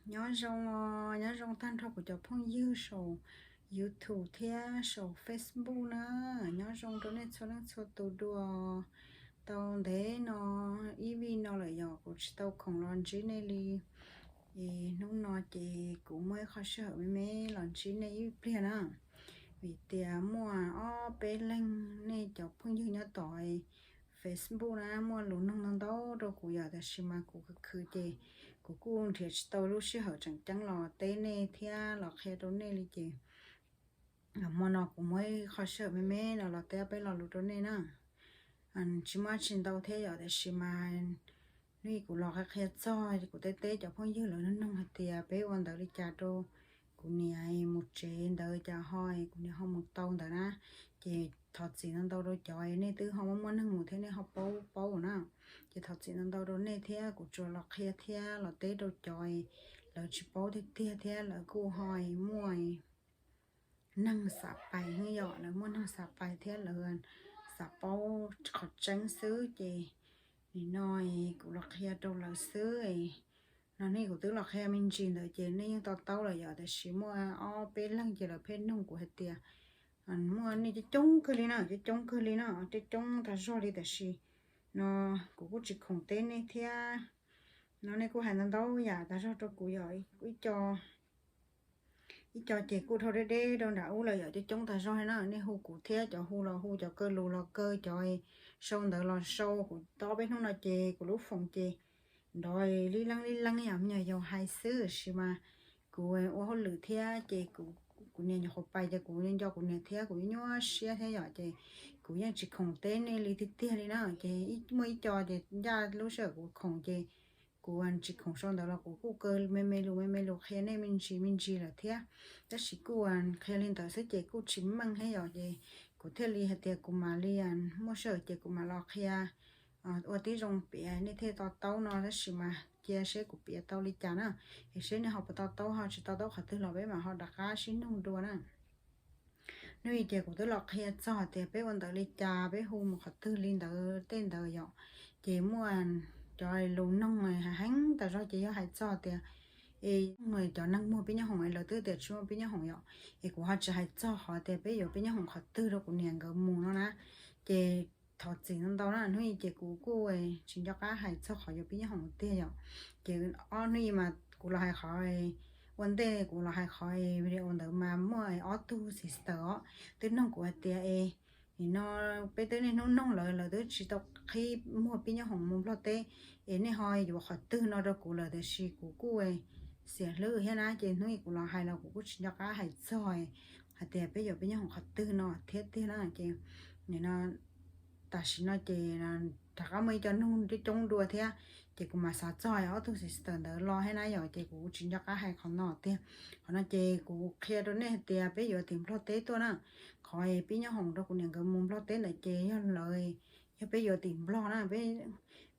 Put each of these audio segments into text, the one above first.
Nyob zoo, nyob zoo tag nrho kuv cov phooj ywg saum YouTube thiab saum Facebook na. Nyob zoo rau nej txhua leej txhua tus dua. Tau ntev no, ib vij no lawm yog kuv tsis tau khoom los ntsib nej li. Es hnub no ces kuv muaj ib qho sij hawm me me los ntsib nej ib pliag na. Vim tias muaj ob peb leeg nej cov phooj ywg nyob tom Facebook na muaj lus nug ntau ntau rau kuv yom, tab sis mas kuv khwv khwv ces kuv kuj nrhiav tsis tau lub sij hawm tseem ceeb los teb nej thiab los qhia rau nej li ces hmo no kuv muaj ib qho sij hawm me me no los teb peb lo lus rau nej na. Tsis muaj tsis ntau thiab yom, tab sis mas hnub ib kuv los qhia qhia txog kuv teb teb cov phooj ywg lawv nug hais tias peb ua ntawv li cas rau kuv niam mus tsev ntawd cas ho kuv niam ho mus tau ntawd na. Ces thov txim ntau ntau rau cov nej twb ho muaj muaj neeg mus thiab nej ho paub paub na. Ces thov txim ntau ntau rau nej thiab kuv tsuas los qhia thiab los teb rau cov lawv tsis paub tiag tiag thiab lawv kuj ho muaj neeg xav pais heev yom, lawv muaj neeg xav pais thiab lawv xav paub qhov tseeb xwb. Ces nim no kuv los qhia rau lawv xwb. No nej kuv twb los qhia me ntsis ntawd ces nej yeej to taub lawm yom, tab sis muaj ob peb leeg ces lawv pheej nug kuv hais tias muaj nej coob coob kawg li na, coob coob kawg li na, coob coob tag zog li tab sis no kuv kuj tsis khoom teb nej thiab. No nej kuj hais ntau ntau yam tag zog rau kuv yom, ib co ib co ces kuj dhau deb deb rau nram ub lawm yom, coob coob tag zog li na. Nej hu kuv thiab cov hu los hu, cov kaw lus los kaw, cov sau ntawv los sau, kuv tob peb hnub no ces kuv lub foom ces nrov li leeb li leeb yom, me nyuam yaus hais xwb tab sis mas kuv ua hauj lwm thiab ces kuv niam nyuam qhuav pais ces kuv nco kuv niam thiab kuv nyuaj siab thiab yom, ces kuv yeej tsis khoom teb nej li tiag tiag li na. Ces muaj ib co ces ncaj lub sij hawm kuv khoom ces kuv tsis khoom sau ntawv los kuv kuj kaw me me lus me me lus qhia nej me ntsis me ntsis lawm thiab. Tab sis kuj qhia li ntawd xwb ces kuj tsis meej thiab yom, ces kuv thiaj li hais tias kuv mam li muaj sij hawm ces kuv mam los qhia ua tib zoo piav nej thiaj to taub no, tab sis mas cia seb kuv piav tau li cas na, es seb nej ho puas to taub, ho tsis to taub qhov twg los peb mam ho rov qab sib nug dua na. Hnub i ces kuv twb los qhia txog tias peb ua ntawv li cas, peb hu mus qhov twg li ntawd tej ntawd yom. Ces muaj cov lus noog heev tas zog ces yog hais txog tias es cov neeg muag pib nyoob hoom es lawv twb tias tsis muaj pib nyoob hoom yom. Es kuv ho tsis hais txog qhov tias peb yuav pib nyoob hoom qhov twg rau kuv niam nkawd mus no na. Ces thov txim ntau ntau na, hnub i ces kuv kuj tsis nco qab hais txog qhov yuav pib nyoob hoom tiag yom. Ces ob hnub i mas kuv los hais qhov ua ntej, kuv los hais qhov video ntawd mas muaj ob tug sister os twb noog kuv hais tias es nim no peb twb niaj hnub noog lawv, lawv twb tsis tau qhib muag pib nyoob hoom mus Nplog teb, es nej ho yuav qhov twg no rau kuv lawm, tiam sis kuv kuj xiam hlwb thiab na, ces hnub i kuv los hais los kuv kuj tsis nco qab hais txog hais tias peb yuav pib nyoob hoom qhov twg no thiab tiag na. Ces nim no tam sim no ces rov qab muaj ib co noog coob coob dua thiab, ces kuv mam xav txog ob tug sister ntawd los thiab na yom, ces kuv tsis nco qab hais qhov no tiag. Qhov no ces kuv qhia rau nej hais tias peb yuav tim Nplog teb tuaj na, qhov pib nyoob hoom rau kuv niam nkawd mus Nplog teb ntawd ces yog lawv, yog peb yuav tim Nplog na,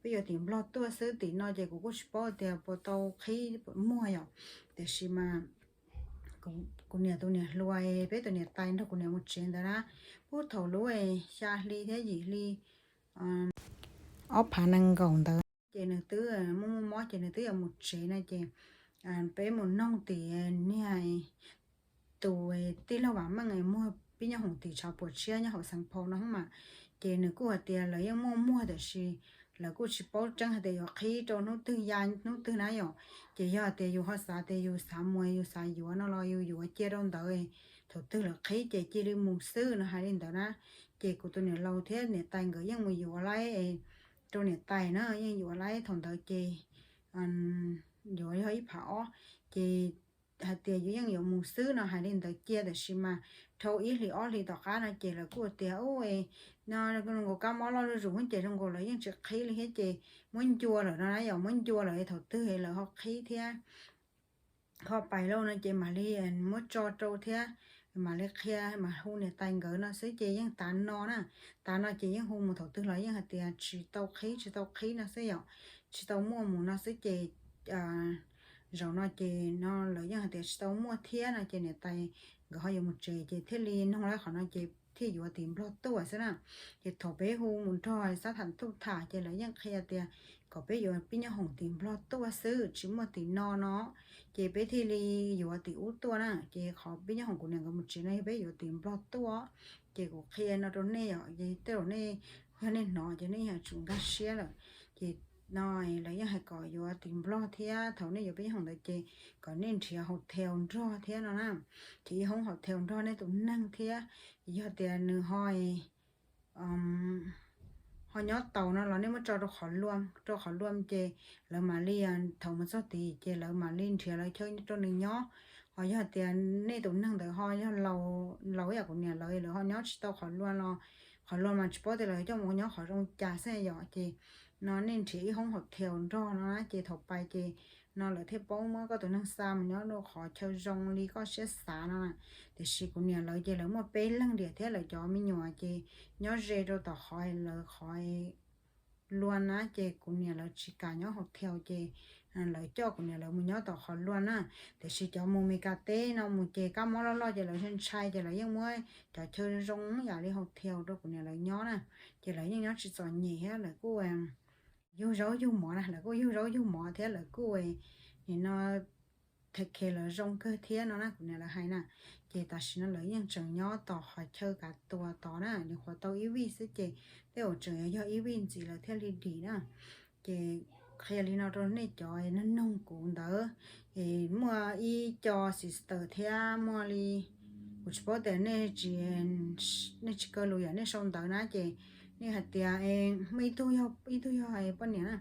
peb yuav tim Nplog tuaj xwb, tim no ces kuv kuj tsis paub tias puas tau qhib muag yom, tiam sis mas kuv niam tus niam hluas, peb tus niam tais nrog kuv niam mus tsev ntawd na, puag thaum lub xya hli thiab yim hli ob phav nees nkaum ntawd ces nws twb muaj muaj mob ces nws twb yuav mus tsev no ces peb mus noog tim niag tus tij laug Vam Meej muag pib nyoob hoom tim tshav puam tshiab nyob hauv Xeev Phau no mas, ces nws kuj hais tias lawv yeej muaj muag tiam sis lawv kuj tsis paub tseeb hais tias yuav qhib rau hnub twg ya hnub twg na yom. Ces yog hais tias yus ho xav tias yus xav mus yus xav yuav no los yus yuav cia rau ntawd, thaum twg lawv qhib ces cia li mus xwb no hais li ntawd na. Ces kuv tus niam laus thiab niam tais nkawd yeej mus yuav laib rau niam tais na, yeej yuav laib thaum ntawd ces yuav yog ib phav ob, ces hais tias yus yeej yuav mus xwb no hais li ntawd cia, tiam sis mas dhau ib hlis ob hlis tom qab no ces lawv kuj tias u no zoo nkaus kab mob loj zuj zus ces zoo nkaus lawv yeej tsis qhib li thiab ces muab ncua lawm no na yom, muab ncua lawm thaum twg lawv ho qhib thiab ho pais lauj no ces mam li muab tso rau thiab mam li qhia mam hu niam tais nkawd no xwb ces yeej tav no na. Tav no ces yeej hu mus thaum twg los yeej hais tias tsis tau qhib tsis tau qhib no xwb yom, tsis tau muaj mus no xwb ces zaum no ces no lawv yeej hais tias tsis tau muaj thiab no ces niam tais nkawd ho yuav mus tsev ces thiaj li noog lawv qhov no ces thiaj yuav tim Nplog tuaj xwb na. Ces thaum peb hu mus nrog xab tham thuj tham ces lawv yeej qhia tias kom peb yuav pib nyob hoom tim Nplog tuaj xwb, tsis muaj tim no no, ces peb thiaj li yuav tim ub tuaj na. Ces qhov pib nyob hoom kuv niam nkawd mus tsev no yog peb yuav tim Nplog tuaj. Ces kuv qhia no rau nej os, ces tej zaum nej, yog nej hnov ces nej yuav tsum nkag siab lawm. Ces no lawv yeej hais kom yuav tim Nplog thiab thaum nej yuav pib nyob hoom ntawd ces kom nej nrhiav hotel nrog thiab no na. Ces ib hoob hotel nrog nej tus neeg thiab, yog tias nws ho ho nyob tau no los nej muab tso rau qhov luam, rau qhov luam ces lawv mam li, thaum mus txog tid ces lawv mam li nrhiav lawv chaw rau nws nyob. Ho yog tias nej tus neeg ntawd ho yog laus, laus ib yam kuv niam lawv, lawv ho nyob tsis tau qhov luam los, qhov luam mas tsis paub tias lawv coj mus nyob qhov zoo cas xwb yom. Ces no nej nrhiav ib hoob hotel nrog no na, ces thaum pais ces no lawv thiaj paub muab koj tus neeg xa mus nyob rau qhov chaw zoo li koj siab xav no na. Tiam sis kuv niam lawv ces lawv muaj peb leeg diam thiab lawv cov me nyuam ces nyob ze rau tom qhov lawv qhov luam na, ces kuv niam lawv tsis kam nyob hotel ces lawv coj kuv niam lawv mus nyob tom qhov luam na. Tiam sis cov mus Meskas teb no mus ces kab mob loj loj ces lawv ntshai ntshai ces lawv yeej muab cov chaw zoo yam li hotel rau kuv niam lawv nyob na. Ces lawv yeej nyob tsis txom nyem thiab lawv kuj yug zaub yug mov na, lawv kuj yug zaub yug mov thiab lawv kuj nim no take care lawv zoo kawg thiab no na, kuv niam lawv hais na. Ces tam sim no lawv yeej tseem nyob tom qhov chaw kav tua tod na, nyuam qhuav tau ib vij xwb ces tej zaum tseem yog ib vij ntxiv lawv thiaj li dim na. Ces qhia li no rau nej cov noog noog kuv ntawd, es muaj ib co sister thiab muaj li, kuv tsis paub tias nej tsis, nej tsis kaw lus yam nej sau ntawv na ces nej hais tias muaj ib tug yog, ib tug yog poj niam na,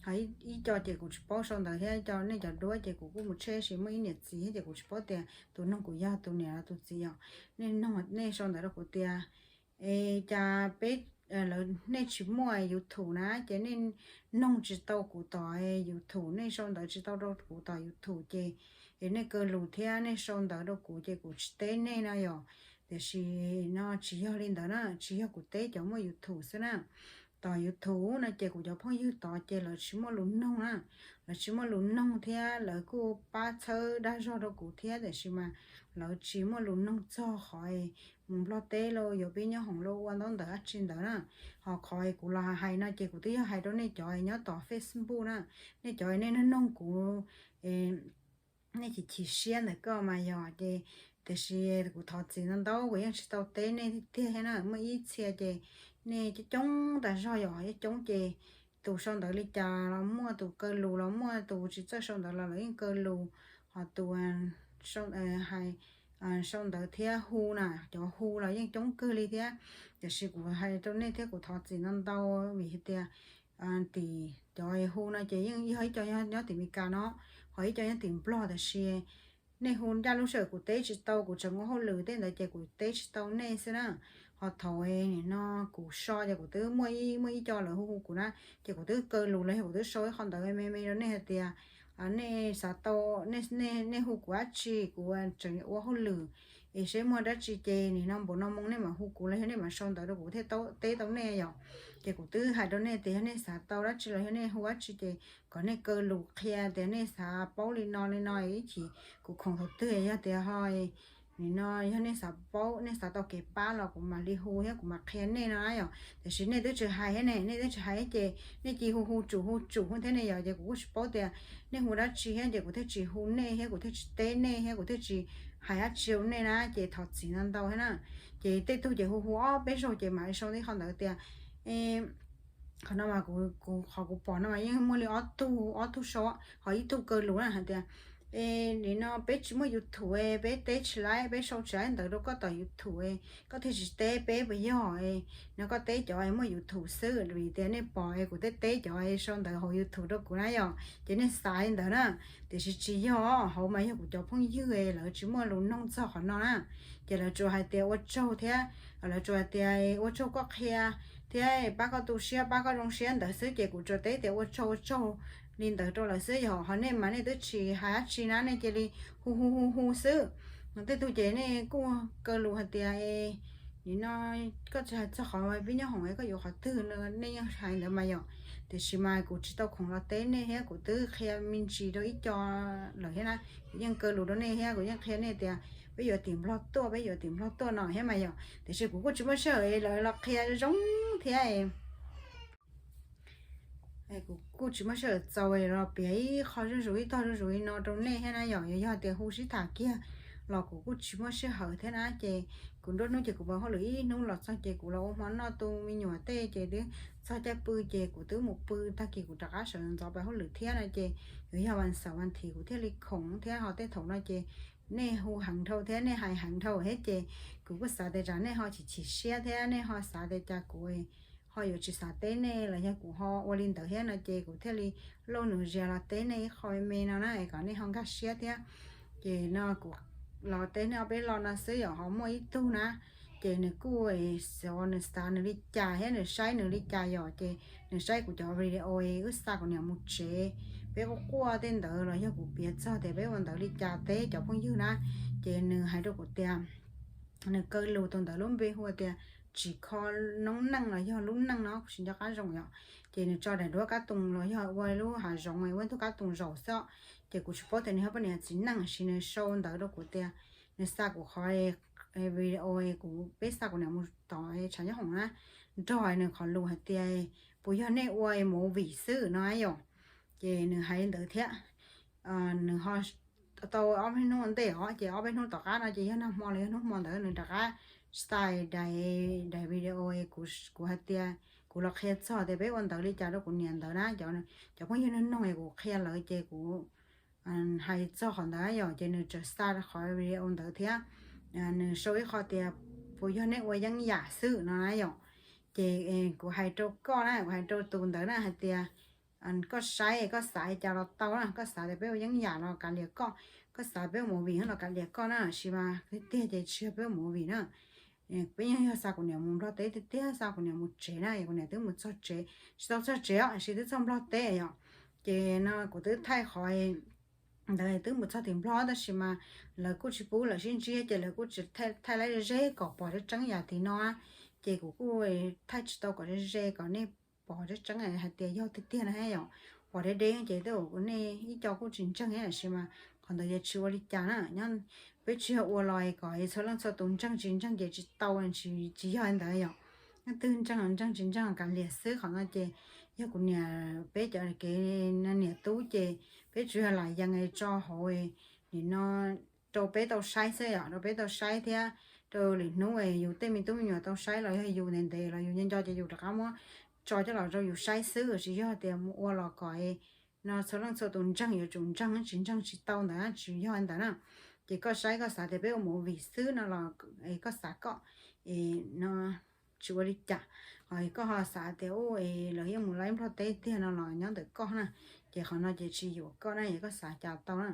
ho ib co ces kuv tsis paub sau ntawv thiab, nej cov duab ces kuv kuj mus tsheb sis muaj ib niam txiv thiab ces kuv tsis paub tias tus noog kuv yog tus niam los tus txiv os. Nej noog, nej sau ntawv rau kuv tias es cas peb, lawv, nej tsis muaj YouTube na ces nej noog tsis tau kuv tom YouTube, nej sau ntawv tsis tau rau kuv tom YouTube ces es nej kaw lus thiab nej sau ntawv rau kuv ces kuv tsis teb nej no yom. Tiam sis no tsis yog li ntawd na, tsis yog kuv teb cov muaj YouTube xwb na. Tom YouTube no ces kuv cov phooj ywg tod ces lawv tsis muaj lus noog na, lawv tsis muaj lus noog thiab lawv kuj pab txhawb dag zog rau kuv thiab, tiam sis mas lawv tsis muaj lus noog txog qhov mus Nplog teb los yuav pib nyob hoom los ua ntaub ntawv dab tsi ntawd na. Ho qhov kuv los hais no ces kuv twb yog hais rau nej cov nyob tom Facebook na, nej cov nej noog noog kuv, nej chim chim siab ntawm koj mas yog ces, tiam sis kuv thov txim ntau ntau, kuv yeej tsis tau teb nej tiag tiag thiab na. Muaj ib txhia ces nej coob coob tas zog yom, coob coob ces tus sau ntawv li cas los muaj, tus kaw lus los muaj, tus tsis txawj sau ntawv los lawv yeej kaw lus, ho tus sau ntawv thiab hu na, cov hu los yeej coob kawg li thiab. Tiam sis kuv hais rau nej thiab kuv thov txim ntau ntau vim hais tias tim cov hu no ces yeej yog ib co nyob tim Meskas no, ho ib co nyob tim Nplog, tiam sis nej hu ncaj lub sij hawm kuv teb tsis tau, kuv tseem ua hauj lwm tej ntawd ces kuv teb tsis tau nej xwb na. Ho thaum nim no kuv so ces kuv twb muaj ib, muaj ib co lawv hu hu kuv na, ces kuv twb kaw lus los yog kuv twb sau ib qho ntawv me me rau nej hais tias nej xav tau, nej hu kuv dab tsi, kuv tseem ua hauj lwm es seb muaj dab tsi ces nim no npaum no moo nej mam hu kuv los yog nej mam sau ntawv rau kuv thiaj teb tau nej yom. Ces kuv twb hais rau nej tias yog nej xav tau dab tsi los yog nej hu dab tsi ces kom nej kaw lus qhia tias nej xav paub li no li no ib chim kuv khoom thaum twg yog tias ho nim no yog nej xav paub, nej xav tau kev pab los kuv mam li hu thiab kuv mam qhia nej no na yom. Tiam sis nej twb tsis hais thiab ne, nej twb tsis hais thiab ces nej cia hu hu tsum hu tsum hu thiab ne yom, ces kuv kuj tsis paub tias nej hu dab tsi thiab ces kuv thiaj tsis hu nej thiab kuv thiaj tsis teb nej thiab kuv thiaj tsis hais dab tsi rau nej na, ces thov txim ntau ntau thiab na. Ces tej tug ces hu hu ob peb zaug ces mam li sau ib qho ntawd tias, qhov no mas kuv, qhov kuv pom no mas yeej muaj li ob tug, ob tug sau, ho ib tug kaw lus na hais tias, es nim no peb tsis muaj YouTube, peb teb tsis laib, peb sau tsis laib ntawv rau koj tom YouTube, koj thiaj tsis teb peb puas yog? No koj teb cov muaj YouTube xwb, vim tias nej pom kuv teb teb cov sau ntawv hauv YouTube rau kuv na yom, ces nej xav li ntawd na. Tiam sis tsis yog, hauv mas yog kuv cov phooj ywg, lawv tsis muaj lus noog txog qhov no na. Ces lawv tsuas hais tias ua tsaug thiab, lawv tsuas hais tias ua tsaug koj qhia thiab pab koj tu siab, pab koj zoo siab ntawd xwb, ces kuv tsuas teb tias ua tsaug ua tsaug li ntawd rau lawv xwb. Yog ho nej mas nej twb tsis hais dab tsi na, nej cia li hu hu hu hu xwb. Tej tug ces nej kuj kaw lus hais tias, nim no koj tsis hais txog qhov pib nyob hoom es koj yuav qhov twg no, nej yeej hais ntawd mas yom. Tiam sis mas kuv tsis tau khoom los teb nej thiab, kuv twb qhia me ntsis rau ib co lawm thiab na, kuv yeej kaw lus rau nej thiab, kuv yeej qhia nej tias peb yuav tim Nplog tuaj, peb yuav tim Nplog tuaj no thiab mas yom. Tiam sis kuv kuj tsis muaj sij hawm lawv los qhia zoo thiab. Kuv kuj tsis muaj sij hawm txaus los piav ib qho zuj zus ib tog zuj zus li no rau nej thiab na yom. Yog tias hu sib tham kiag los kuv kuj tsis muaj sij hawm thiab na. Ces kuv nruab hnub ces kuv pab hauj lwm ib hnub los txog ces kuv los ua hmo noj tu me nyuam tej ces twb txog caij pw ces kuv twb mus pw, tag kis kuv rov qab sawv ntxov pab hauj lwm thiab no ces yuav yog vas xaum vas thiv kuv thiaj li khoom thiab. Ho tej thaum no ces nej hu heev dhau thiab nej hais heev dhau thiab ces kuv kuj xav tias tsam nej ho chim chim siab thiab nej ho xav tias cas kuv ho yuav tsis xav teb nej los yog kuv ho ua li ntawd thiab no ces kuv thiaj li lauj nus zias los teb nej ib qho me me no na es kom nej ho nkag siab thiab. Ces no kuv los teb nej ob peb lo no xwb yom. Ho muaj ib tug na, ces nws kuj xyov nws xav nws li cas thiab nws saib nws li cas yom. Ces nws saib kuv cov video wb xa kuv niam mus tsev, peb quaj quaj tej ntawd los yog kuv piav txog tias peb ua ntawd li cas teb cov phooj ywg na. Ces nws hais rau kuv tias, nws kaw lus tus ntawd lub npe hu tias Tsis Kho Noob Neej los yog Lub Neej no kuv tsis nco qab zoo yom. Ces nws tso daim duab kab toos los yog ua lub hav zoov ua ntug kab toos zaum xwb. Ces kuv tsis paub tias nws yog poj niam txiv neej, sis nws sau ntawv rau kuv tias nws xa kuv qhov video kuv, peb xa kuv niam mus tom tshav nyob hoom na, nrog nws qhov lus hais tias puas yog nej ua movie xwb no yom. Ces nws hais li ntawd thiab. Nws ho tau ob peb hnub ua ntej os, ces ob peb hnub tom qab no ces yog nag hmo los yog hnub hmo ntawd nws rov qab xa daim, daim video kuv hais tias, kuv los qhia txog tias peb ua ntawd li cas rau kuv niam ntawd na. Cov phooj ywg nug nug kuv qhia lawm ces kuv hais txog qhov ntawd yom, ces nws tseem xa qhov video ntawd thiab. Nws sau ib qho tias puas yog nej ua yeeb yam xwb no na yom. Ces kuv hais rau koj na, kuv hais rau tus ntawd na hais tias koj saib koj xav cas los tau na, koj xav tias peb ua yeeb yam los kav liam koj, koj xav peb ua movie los kav liam koj na, sis mas tiag tiag ces tsis yog peb ua movie na. Peb yeej yog xa kuv niam mus Nplog teb tiag tiag, xa kuv niam mus tsev na, kuv niam twb mus txog tsev, tsis tau txog tsev os, sis twb txog Nplog teb yom. Ces no kuv twb thaij qhov ntawd twb mus txog tim Nplog tab sis mas lawv kuj tsis pub lawv sib ntsib ces lawv kuj tsis thaij laib ze kom pom tseeb tseeb yam tim no. Ces kuv kuj thaij tsis tau kom ze ze kom nej pom tseeb tseeb hais tias yog tiag tiag na yom. Pom deb deb ces tej zaum nej ib co kuj tsis ntseeg tab sis mas qhov ntawd ces tsis ua li cas na. Nyob peb tsis yog ua los kom txhua leej txhua tus ntseeg, tsis ntseeg ces tsis tau, tsis yog li ntawd yom. Leej twg ntseeg los ntseeg, tsis ntseeg los kav liam xwb. Qhov no ces yog kuv niam, peb cov kev niam tub ces peb tsuas yog lam yees tso hauv nim no rau peb tau saib xwb yom, rau peb tau saib thiab rau lwm hnub yus tej me tub me nyuam tau saib los yog yus ntev ntev los yus nco nco ces yus rov qab muab tso coj los rau yus saib xwb, tsis yog tias mus ua los kom no txhua leej txhua tus ntseeg yuav tsum ntseeg, tsis ntseeg tsis tau ntawd, tsis yog ntawd na. Ces koj saib koj xav tias peb ua movie xwb no los koj xav koj, no tsis ua li cas. Ho koj ho xav tias u lawv yeej mus laib Nplog teb tiag no los nyob ntawm koj na. Ces qhov no ces tsis yuam koj na, es koj xav cas tau na.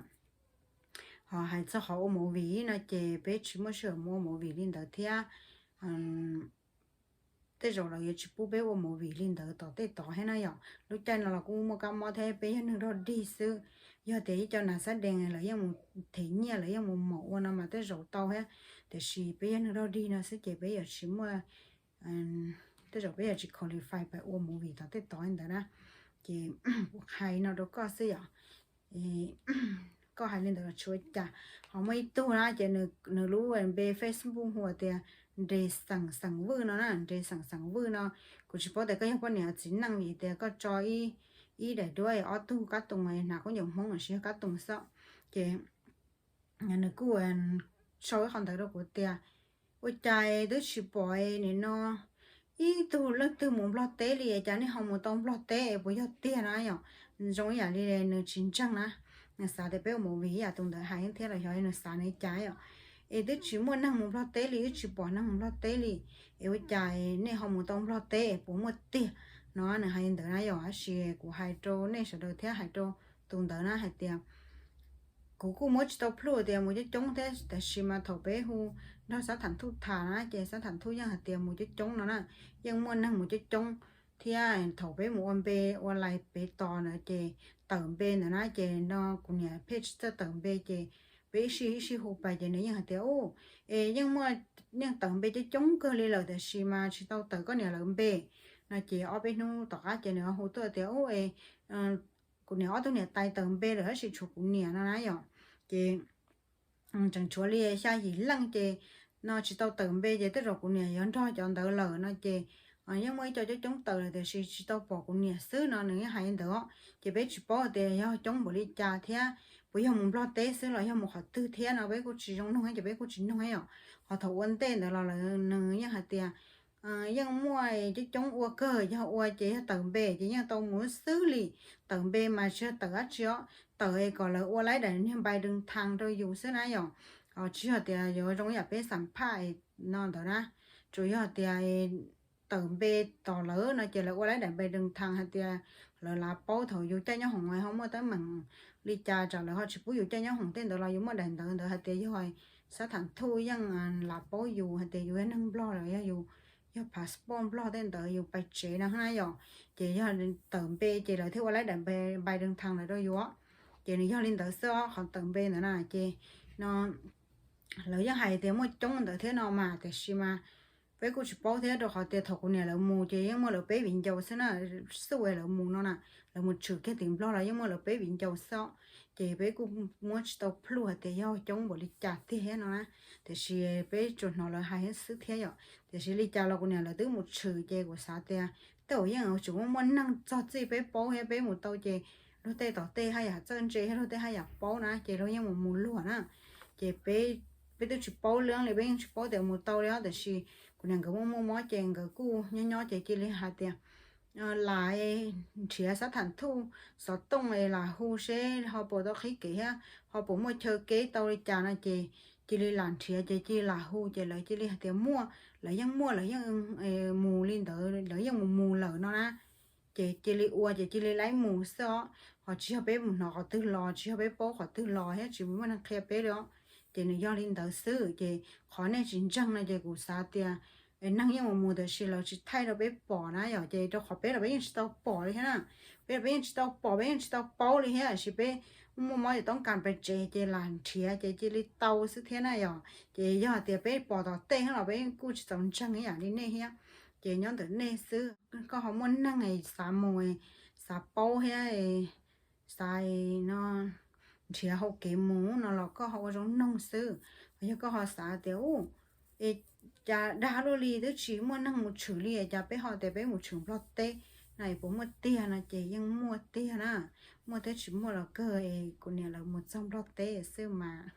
Ho hais txog qhov ua movie no ces peb tsis muaj sij hawm mus ua movie li ntawd thiab. Tej zaum lawv yuav tsis pub peb ua movie li ntawd tom tej tod thiab na yom. Lub caij no los kuj muaj kab mob thiab, peb yog neeg rog dig xwb. Yog tias ib co nas xab dees lawv yeej mus them nyiaj, lawv yeej mus maum ua no mas tej zaum tau thiab. Tiam sis peb yog neeg rog dig no xwb ces peb yuav tsis muaj, tej zaum peb yuav tsis qualify pab ua movie tom tej tod li ntawd na. Ces kuv hais no rau koj xwb yom. Koj hais li ntawd los tsis ua cas. Ho muaj ib tug na ces nws lub npe Facebook hu tias Nres Xeem Xeem Vwj no na, Nres Xeem Xeem Vwj no. Kuv tsis paub tias koj yog poj niam txiv neej vim tias koj tso ib daim duab ob tug kab toos hnav khaub ncaws Hmoob los sis yog kab toos xwb. Ces nws kuj sau ib qho ntawd rau kuv tias ua cas twb tsis pom nim no ib tug leej twg mus Nplog teb li, cas nej ho mus tau Nplog teb, puas yog tiag na yom. Zoo ib yam li nws tsis ntseeg na, nws xav tias peb ua movie ib yam tus ntawd hais thiab los xyov nws xav nws cas yom. Es twb tsis muaj neeg mus Nplog teb li, twb tsis pom neeg mus Nplog teb li, es ua cas nej ho mus tau Nplog teb, puas muaj tiag no. Nws hais li ntawd na yom, tab sis kuv hais rau nej sawv daws thiab hais rau tus ntawd na hais tias kuv kuj muab tsis tau plhuaj tias mus coob coob thiab, tab sis mas thaum peb hu nrog xab tham thuj tham na ces xab tham thuj yeej hais tias mus coob coob no na, yeej muaj neeg mus coob coob thiab. Thaum peb mus ua npe ua lais pem tos na ces tawm npe ntawd na ces no kuv niam pheej tsis txawj tawm npe ces peb ib sij ib sij hu pais ces nws yeej hais tias u, es yeej muaj, yeej tawm npe coob coob kawg li lawm tab sis mas tsis tau tawm koj niam lawv npe no ces ob peb hnub tom qab ces nws hu tuaj tias u, es kuv niam ob tug niam tais tawm npe lawm tab sis tshuav kuv niam no na yom. Ces tseem tshuav li xya yim leej ces no tsis tau tawm npe ces tej zaum kuv niam yuav nrog cov ntawd lawm no ces yeej muaj ib co coob coob tawm lawm tiam sis tsis tau pom kuv niam xwb no, nws yeej hais li ntawd os. Ces peb tsis paub tias yog coob npaum li cas thiab puas yog mus Nplog teb xwb los yog mus qhov twg thiab no peb kuj tsis zoo nug ces peb kuj tsis nug yom. Ho thaum ua ntej ntawd los lawv nws yeej hais tias yeej muaj coob coob ua kawg, yog ua ces yog tawm npe ces yeej tau mus xwb li. Tawm npe mas tsis yog tawm dab tsi os, tawm kom lawv ua laib daim niag npai dee thas rau yus xwb na yom. Tsis yog tias yuav zoo yam peb xam phaj no ntawd na, tsuas yog tias tawm npe tos lawv no ces lawv ua laib daim npai dee thas hais tias lawv lav paub thaum yus caij nyob hoom ho muaj teeb meem li cas tsam lawv ho tsis pub yus caij nyob hoom tej ntawd los yus muaj daim ntawv ntawd hais tias yog xab tham thuj yeej lav paub yus hais tias yus yog neeg Nplog los yog yus yog passport Nplog tej ntawd yus pais tsev no na yom. Ces yog tawm npe ces lawv thiaj ua laib daim npai dee thas ntawd rau yus. Ces nws yog li ntawd xwb os, qhov tawm npe ntawd na ces no lawv yeej hais tias muaj coob ntawd thiab no mas tiam sis mas peb kuj tsis paub thiab rau qhov tias thaum kuv niam lawv mus ces yeej muaj lawv peb viv ncaus xwb na, xub uas lawv mus no na, lawv mus tshwm kiag tim Nplog los yeej muaj lawv peb viv ncaus xwb os. Ces peb kuj muab tsis tau plhuj hais tias yog coob npaum li cas tiag thiab no na, tiam sis peb tsuas hnov lawv hais xwb thiab yom. Tiam sis li cas los kuv niam lawv twb mus tshwm ces kuv xav tias tej zaum yeej tseem muaj muaj neeg txog txij peb paub thiab peb mus tau ces luag tej tom tej haj yam txawj ntse thiab luag tej haj yam paub na ces luag yeej mus mus luag na. Ces peb, peb twb tsis paub leej li, peb yeej tsis paub tias mus tau li os, tiam sis kuv niam nkawd muaj muaj mob ces nkawd kuj nyob nyob ces cia li hais tias lam nrhiav xab tham thuj xov tooj es lam hu seb ho puas tau qhib kev thiab ho puas muaj chaw kev tau li cas no ces cia li lam nrhiav ces cia li lam hu ces lawv cia li hais tias muaj, lawv yeej muaj, lawv yeej mus li ntawd, lawv yeej mus mus lawm no na. Ces cia li ua ces cia li laib mus xwb os. Ho tsis yog peb mus hnov qhov twg los, tsis yog peb paub qhov twg los thiab tsis muaj neeg qhia peb li os. Ces nws yog li ntawd xwb ces qhov nej tsis ntseeg no ces kuv xav tias neeg yeej mus mus tiam sis lawv tsis thaij rau peb pom na yom. Ces rau qhov peb los peb yeej tsis tau pom li thiab na, peb los peb yeej tsis tau pom, peb yeej tsis tau paub li thiab, tiam sis peb muaj mob ces toob kas pes tsev ces lam nrhiav ces cia li tau xwb thiab na yom. Ces yog hais tias peb pom tom tej thiab los peb kuj tsis txaus ntseeg ib yam li nej thiab. Ces nyob ntawm nej xwb, koj ho muaj neeg xav mus, xav paub thiab xav no nrhiav hau kev mus no los koj ho ua zoo noog xwb. Yog koj ho xav tias u, es cas dag luaj li twb tsis muaj neeg mus tshwm li cas peb ho tias peb mus tshwm Nplog teb no es puas muaj tiag no ces yeej muaj tiag na. Muaj thiab tsis muaj los kawg es kuv niam lawv mus txog Nplog teb xwb mas.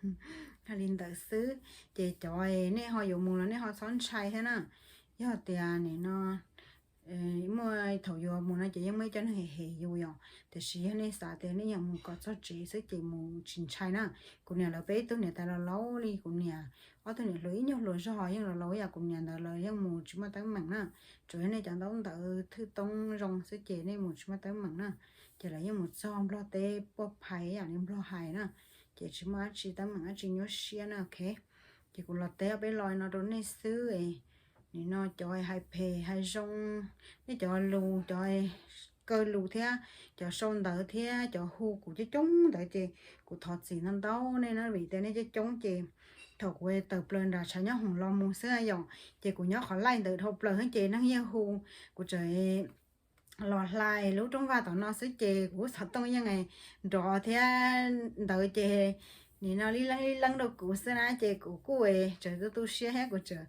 Yog li ntawd xwb ces cov nej ho yuav mus los nej ho txhob ntshai thiab na. Yog tias nim no muaj thaum yuav mus no ces yeej muaj ib co neeg hem hem yus yom, tiam sis yog nej xav tias nej yuav mus kom txog tsev xwb ces mus tsis ntshai na. Kuv niam lawv peb ib tug niam tais laus laus li kuv niam, ob tug niam hluas ib nyuag hluas zog yeej laus laus ib yam kuv niam ntawd lawv yeej mus tsis muaj teeb meem na. Tsuas yog nej cov ntaub ntawv thwj toob zoo xwb ces nej mus tsis muaj teeb meem na. Ces lawv yeej mus txog Nplog teb puaj phais ib yam li Nplog hais na, ces tsis muaj dab tsi teeb meem dab tsi nyuaj siab na, ok. Ces kuv los teb peb lo no rau nej xwb. Nim no cov hais phem hais zoo, nej cov lus, cov kaw lus thiab cov sau ntawv thiab cov hu kuv coob coob ntawd ces kuv thov txim ntau ntau nej na, vim tias nej coob coob ces thaum kuv tawm plaws nram tshav nyob hoom los mus xwb yom, ces kuv nyob qhov laij ntawd dhau plaws xwb ces neeg yeej hu, kuv tseem los hla lub rooj vag tom no xwb ces kuv xov tooj yeej nrov thiab ntawd ces nim no li leeb li leeb rau kuv xwb na ces kuv kuj tseem tu tu siab thiab kuv tseem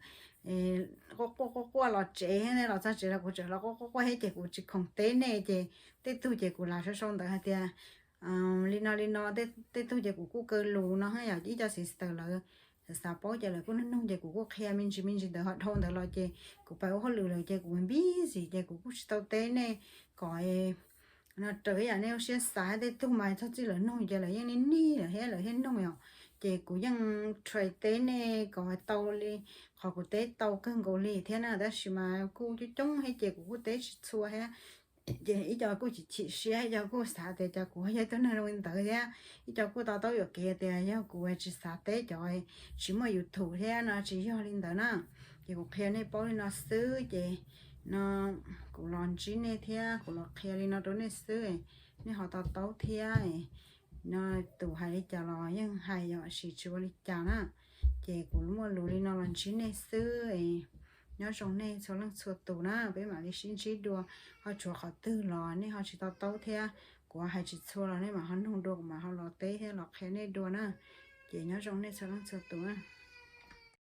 quaj quaj quaj quaj los tsev thiab, los txog tsev los kuv tseem los quaj quaj quaj thiab ces kuv tsis khoom teb nej ces tej tug ces kuv lam sau sau ntawv hais tias li no li no, tej tug ces kuv kuj kaw lus no yom, ib co sister lawv xav paub ces lawv kuj nug nug ces kuv kuj qhia me ntsis me ntsis ntawd ho dhau ntawd los ces kuv pais ua hauj lwm lawm ces kuv busy ces kuv kuj tsis tau teb nej kom no raws ib yam nej lub siab xav. Tej tug mas txog txij lawv nug ces lawv yeej nij nij lawm thiab lawv thiaj nug yom, ces kuv yeej try teb nej kom tau li qhov kuv teb tau kawg nkaus li thiab na, tab sis mas kuj coob coob thiab ces kuv kuj teb tsis txhua thiab. Ces ib co kuj chim chim siab, ib co kuj xav tias cas kuv yog ib tug neeg zoo li ntawd thiab, ib co kuj to taub yuam kev tias yog kuv tsis xav teb cov tsis muaj YouTube thiab no, tsis yog li ntawd na. Ces kuv qhia nej paub li no xwb ces no kuv los ntsib nej thiab kuv los qhia li no rau nej xwb, nej ho to taub thiab. No tus hais li cas los yeej hais yom, sis tsis ua li cas na. Ces kuv muaj lus li no los ntsib nej xwb. Nyob zoo nej txhua leej txhua tus na, peb mam li sib ntsib dua. Ho tshuav qhov twg los nej ho tsis to taub thiab, kuv hais tsis txhua los nej mam ho nug dua, kuv mam ho los teb thiab los qhia nej dua na. Ces nyob zoo nej txhua leej txhua tus na.